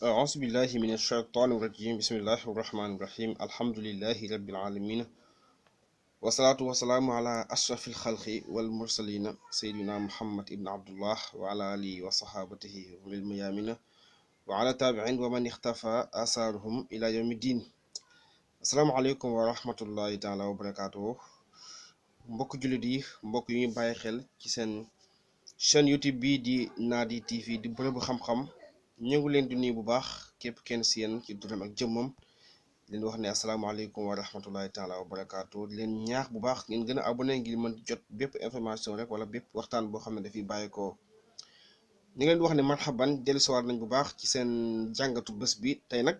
أعوذ بالله من الشيطان الرجيم بسم الله الرحمن الرحيم الحمد لله رب العالمين والصلاة والسلام على أشرف الخلق والمرسلين سيدنا محمد ابن عبد الله وعلى آله وصحابته والميامين وعلى تابعين ومن اختفى آثارهم إلى يوم الدين. السلام عليكم ورحمة الله تعالى وبركاته. mbokk jullit yi mbokk yu ñu bàyyi xel ci seen chaîne YouTube bi di Nadi TV di bërëbu xam-xam ñu ngi leen di nuyu bu baax képp kenn si yéen ci turam ak jëmmam leen wax ne asalaamaaleykum wa rahmatullahi taala wa barakaatu di leen ñaax bu baax ngeen gën a abonné ngir mën jot bépp information rek wala bépp waxtaan boo xam ne dafiy bàyyeekoo. ñu ngi leen di wax ne marhaban dellusiwaat nañ bu baax ci seen jàngatu bés bi tey nag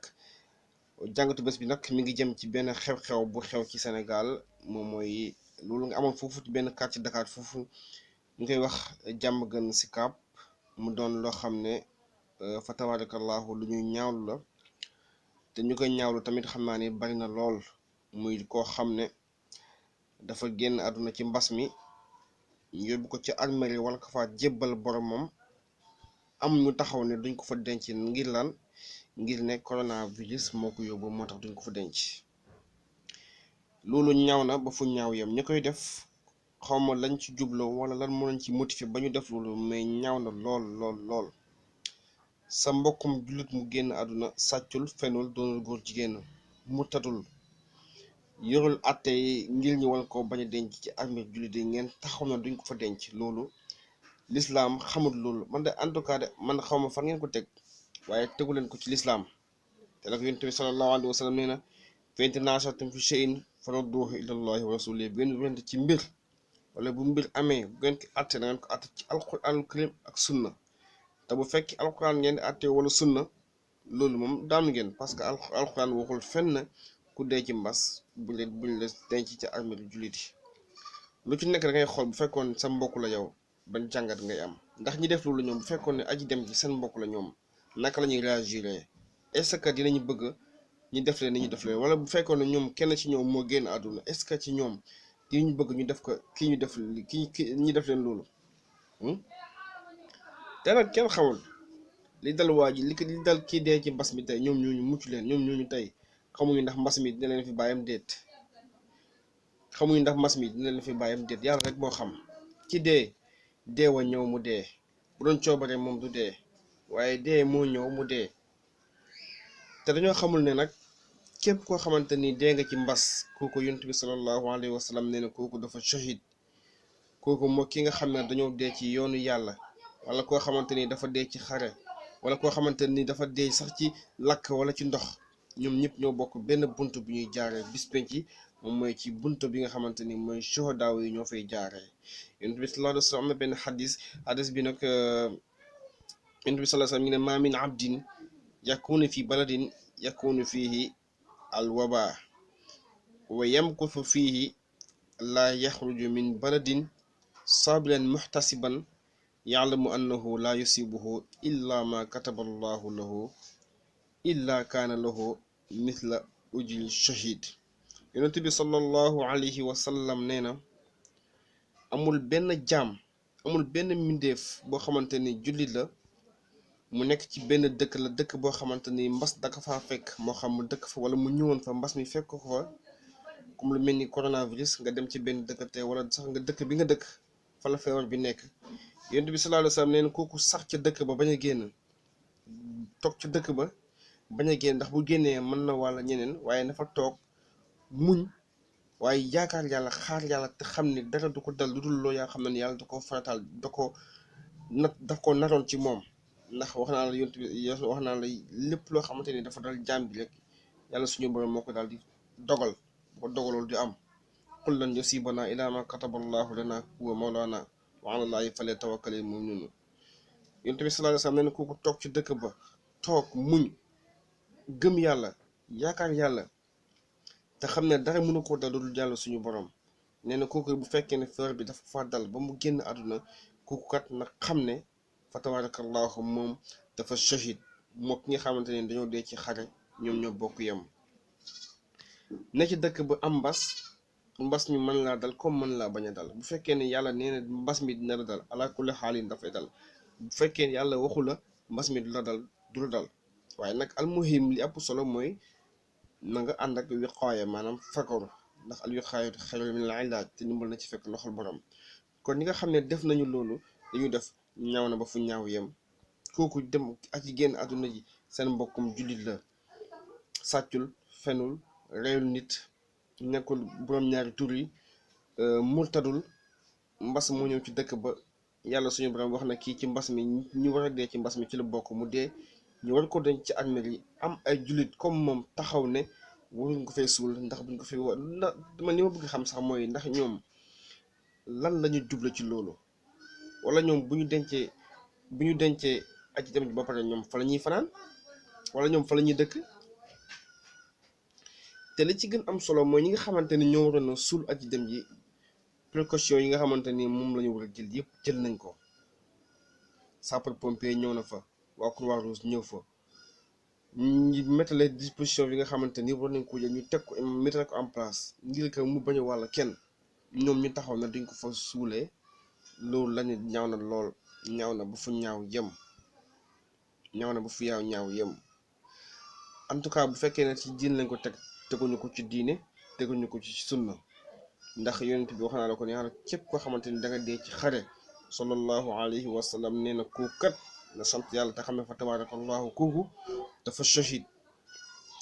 jàngatu bés bi nag mi ngi jëm ci benn xew-xew bu xew ci Sénégal moom mooy loolu nga amoon foofu ci benn quartier Dakar foofu ñu koy wax Diamagune Sicap mu doon loo xam ne fa tabarakallahu lu ñuy ñaawlu la te ñu koy ñaawlu tamit xam naa ni bari na lool muy koo xam ne dafa génn àdduna ci mbas mi ñu yóbbu ko ci armée wala ko fa jébbal boromam am ñu taxaw ne duñ ko fa denc ngir lan ngir ne coronavirus moo ko yóbbu moo tax duñ ko fa denc. loolu ñaaw na ba fu ñaaw yam ñi koy def xawma lañ ci jubloo wala lan moo lañ ci motivé ba ñu def loolu mais ñaaw na lool sa mbokkum jullit mu génn àdduna sàccul fenul doonul góor jigéen mu tatul yorul atte yi ngir ñu wan ko bañ a denc ci armée jullit yi ngeen taxaw na duñ ko fa denc. loolu lislaam xamul loolu man de en tout cas de man xawma fan ngeen ko teg waaye tegu leen ko ci lislaam te nag yonent bi sallallahu alayhi wa sallam nee na fa in tanaazatum fi shay'in farudduuhu ilallahi wa rasuulihi bu ngeen wérante ci mbir wala bu mbir amee bu ngeen ko atte da ngeen ko atte ci alquranul karim ak sunna te bu fekk alquran ngeen di atte wala sunna loolu moom daanu ngeen parce que alquran waxul fenn ku dee ci mbas buñ la denc ci armée jullit yi. lu ci nekk da ngay xool bu fekkoon sa mbokk la yow ban jàngat ngay am ndax ñi def loolu ñoom bu fekkoon ne aji dem ci seen mbokk la ñoom naka la ñuy réagir est-ce que dinañu bëgg ñu def leen ni ñu def leen wala bu fekkoon ne ñoom kenn ci ñoom moo génn àdduna est-ce que ci ñoom dinañu bëgg ñu def ko kii ñu def ñi def leen loolu. te nag kenn xamul li dal waa ji li dal kii dee ci mbas mi tey ñoom ñooñu mucc leen ñoom ñooñu tey xamuñu ndax mbas mi dina leen fi bàyyam déet yàlla rek moo xam. ci dee wa ñëw mu dee bu doon coobare moom du dee waaye dee moo ñëw mu dee te dañoo xamul ne nag képp koo xamante ni dee nga ci mbas kooku yonent bi sallallahu alayhi wa sallam nee na kooku dafa shahid kooku moo ki nga xam ne dañoo dee ci yoonu yàlla wala koo xamante ni dafa dee ci xare wala koo xamante ni dafa dee sax ci lakk wala ci ndox ñoom ñëpp ñoo bokk benn bunt bu ñuy jaaree bis penc ci moom mooy ci bunt bi nga xamante ni mooy shuhadaaw yi ñoo fay jaaree. yonent bi sallallahu alayhi wa sallam am na benn xadis bi nag yonent bi sallallahu alayhi wa sallam ñu ne maa min abdin yakunu fi baladin yakunu fihi al waba wa yamkuthu fihi la yaxruju min baladin sabiran muhtasiban ya'lamu annahu la yusibuhu illa ma kataba allahu lahu illa kaana lahu mithla ujri shahid. yonent bi sallallahu alayhi wa sallam nee na amul benn jaam amul benn mbindeef boo xamante ni jullit la mu nekk ci benn dëkk la dëkk boo xamante ni mbas daka faa fekk moo xam mu dëkk fa wala mu ñëwoon fa mbas mi fekk ko fa comme lu mel ni coronavirus nga dem ci benn dëkk te wala sax nga dëkk bi nga dëkk fa la feebar bi nekk. yonent bi sallallahu alayhi wa sallam nee na kooku sax ca dëkk ba bañ a génn toog ca dëkk ba bañ a génn ndax bu génnee mën na wàll ñeneen waaye na fa toog muñ waaye yaakaar yàlla xaar yàlla te xam ne dara du ko dal lu dul loo yaa xam ne yàlla da ko farataal daf ko natoon ci moom. ndax wax naa la yonent bi wax naa la lépp loo xamante ni dafa dal jaam bi rek yàlla suñu borom moo ko daal di dogal bu ko dogalool di am qul lan yusiibanaa illaa maa kataballahu lanaa huwa mawlaanaa wa alaa llaahi falyatawakkalil mu'minuun. yonent bi sallallaahu alayhi wa sallam nee na kooku toog ci dëkk ba toog muñ gëm yàlla yaakaar yàlla te xam ne dara mënu ko dal lu dul yàlla suñu borom nee na kooku bu fekkee ne feebar bi dafa fa dal ba mu génn àdduna kooku kat na xam ne fa tabarakallahu moom dafa shahid moo ki nga xamante ne dañoo dee ci xare ñoom ñoo bokk yem. ne ci dëkk bu am mbas mi mën laa dal comme mën laa bañ a dal bu fekkee ne yàlla nee na mbas mi dina la dal ala kulli xaalin dafay dal bu fekkee ne yàlla waxu la mbas mi du la dal waaye nag almuhim li ëpp solo mooy na nga ànd ak wiqaaya maanaam fagaru ndax al wiqaayatu xayrun minal ilaaj te ndimbal na ci fekk loxol borom. kon ñi nga xam ne def nañu loolu dañu def ñaaw na ba fu ñaaw yem kooku dem ak yi génn àdduna ji seen mbokkum jullit la sàccul fenul reyul nit nekkul borom ñaari tur yi murtadul mbas moo ñëw ci dëkk ba yàlla suñu borom wax na kii ci mbas mi ñu war a dee ci mbas mi ci la bokk mu dee ñu war ko denc ci armeel yi am ay jullit comme moom taxaw ne waruñ ko fay suul ndax buñ ko fay wa ndax man li ma bëgg xam sax mooy ndax ñoom lan lañu jublu ci loolu wala ñoom bu ñu dencee aji dem ji ba pare ñoom fa la ñuy fanaan wala ñoom fa la ñuy dëkk. te li ci gën am solo mooy ñi nga xamante ni ñoo waroon a suul aji dem ji précaution yi nga xamante ni moom la ñu war a jël yëpp jël nañ ko. sapeur pompier ñëw na fa waa Croix-Rouge ñëw fa ñu mettre les dispositions yi nga xamante ni war nañ ko jël ñu teg ko mettre ko en place ngir que mu bañ a wàll kenn ñoom ñu taxaw na duñ ko fa suulee loolu la ñu ñaaw na lool ñaaw na ba fu ñaaw yem ñaaw na ba fu ñaaw yem en tout cas bu fekkee ne ci diine lañ ko teg teguñu ko ci diine teguñu ko ci sunna ndax yonent bi wax naa la ko ne képp koo xamante ni da nga dee ci xare sallallahu alayhi wa sallam nee na kooku kat na sant yàlla te xam ne fa tabarakallahu kooku dafa shahid.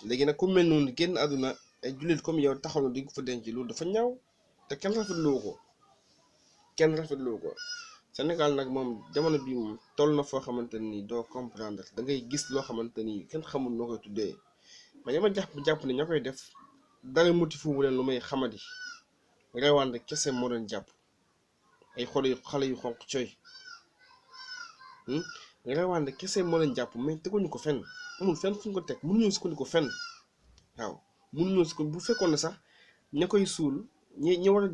léegi nag ku mel noonu génn àdduna ay jullit comme yow taxaw na di ko fa denc loolu dafa ñaaw te kenn rafetlu ko Sénégal nag moom jamono bi moom toll na foo xamante ni doo comprendre da ngay gis loo xamante ni kenn xamul noo koy tuddee mais dama jàpp ne ña koy def dara motifu wu leen lu may xamadi reewande kese moo doon jàpp ay xale yu xonq coy reewande kese moo leen jàpp mais teguñu ko fenn amul fenn fu ñu ko teg mënuñoo sukkandiku fenn waaw mënuñoo sukkandiku bu fekkoon ne sax ña koy suul ñi war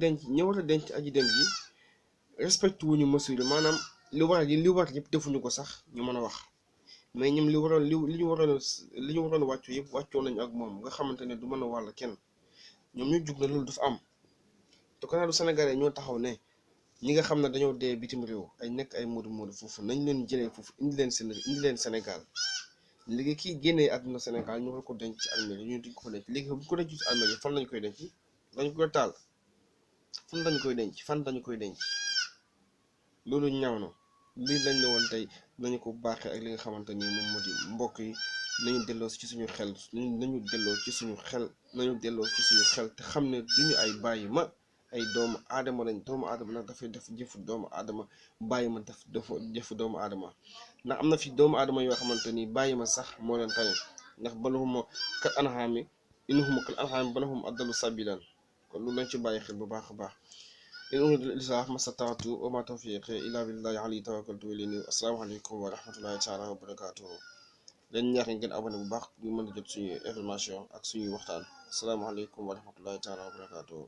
a denc aji dem ji respecté wuñu mesure maanaam li war yëpp defuñu ko sax ñu mën a wax mais ñoom li ñu waroon wàccu yëpp wàccoo nañu ak moom nga xamante ne du mën a wàll kenn ñoom ñu jug na loolu dafa am te kon du Sénégalais ñoo taxaw ne ñi nga xam ne dañoo dee bitim réew ay nekk ay moodu foofu nañ leen jëlee foofu indi leen Sénégal léegi kii génnee àdduna Sénégal ñu war ko denc ci armeel yi ñu duñ ko fa denc léegi bu ñu ko denc ci armeel yi fan lañu koy denc dañu koy taal fan dañu koy denc loolu ñaaw na lii lañ ne woon tey nañu ko baaxee ak li nga xamante ni moom moo di mbokk yi nañu delloo ci suñu xel nañu delloo ci suñu xel te xam ne duñu ay bàyyi ma ay doomu aadama lañ doomu aadama nag dafay def jëfu doomu aadama bàyyi ma def jëfu doomu aadama ndax am na fi doomu aadama yoo xamante ni bàyyi ma sax moo leen tane ndax balahum kal an'aami innahum kal an'aami bal hum adallu sabiilan kon loolu lañ ci bàyyi xel bu baax a baax. in uriidu al-islaaha mastata'tu wa maa tawfiiqii illaa billaahi alayhi tawakkaltu wa ilayhi uniib. assalaamu aleykum wa rahmatullaahi taala wa barakaatuhu. leen ñaax ngeen abonné bu baax ñu mën a jot suñuy information ak suñuy waxtaan. assalaamu aleykum wa rahmatullaahi taala wa barakaatuhu.